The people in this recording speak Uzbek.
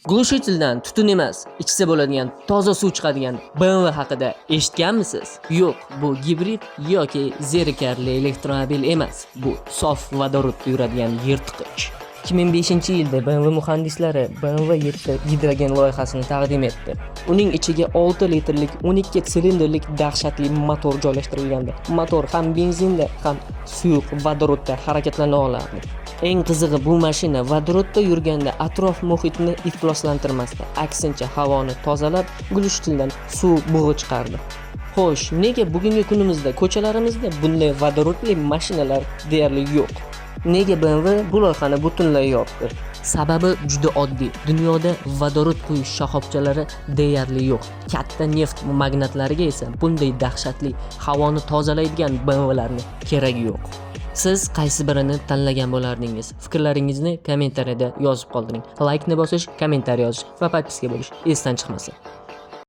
Глушитель dan tutun emas, ichsa bo'ladigan toza suv chiqadigan BMW haqida eshitganmisiz? Yo'q, bu gibrid yoki zerikarli elektromobil emas. Bu sof vodorodda yuradigan yirtqich. 2005-yilda BMW muhandislari BMW 7 gidrogen loyihasini taqdim etdi. Uning ichiga 6 litrlik 12 silindrlik dahshatli motor joylashtirilgandi. Motor ham benzinda, ham suyuq vodorodda harakatlana olardi. Eng qizig'i, bu mashina vodorodda yurganda atrof muhitni ifloslantirmasdi, aksincha havoni tozalab, глушитель dan suv bug'i chiqardi. Xo'sh, nega bugungi kunimizda ko'chalarimizda bunday vodorodli mashinalar deyarli yo'q? Nega BMW bu loyihani butunlay yopdi? Sababi juda oddiy. Dunyoda vodorod quyish shoxobchalari deyarli yo'q. Katta neft magnatlariga esa bunday dahshatli havoni tozalaydigan BMWlarni keragi yo'q. Siz qaysi birini tanlagan bo'lardingiz? Fikrlaringizni kommentariyada yozib qoldiring. Laykni bosish, kommentariy yozish va подписка bo'lish esdan chiqmasin.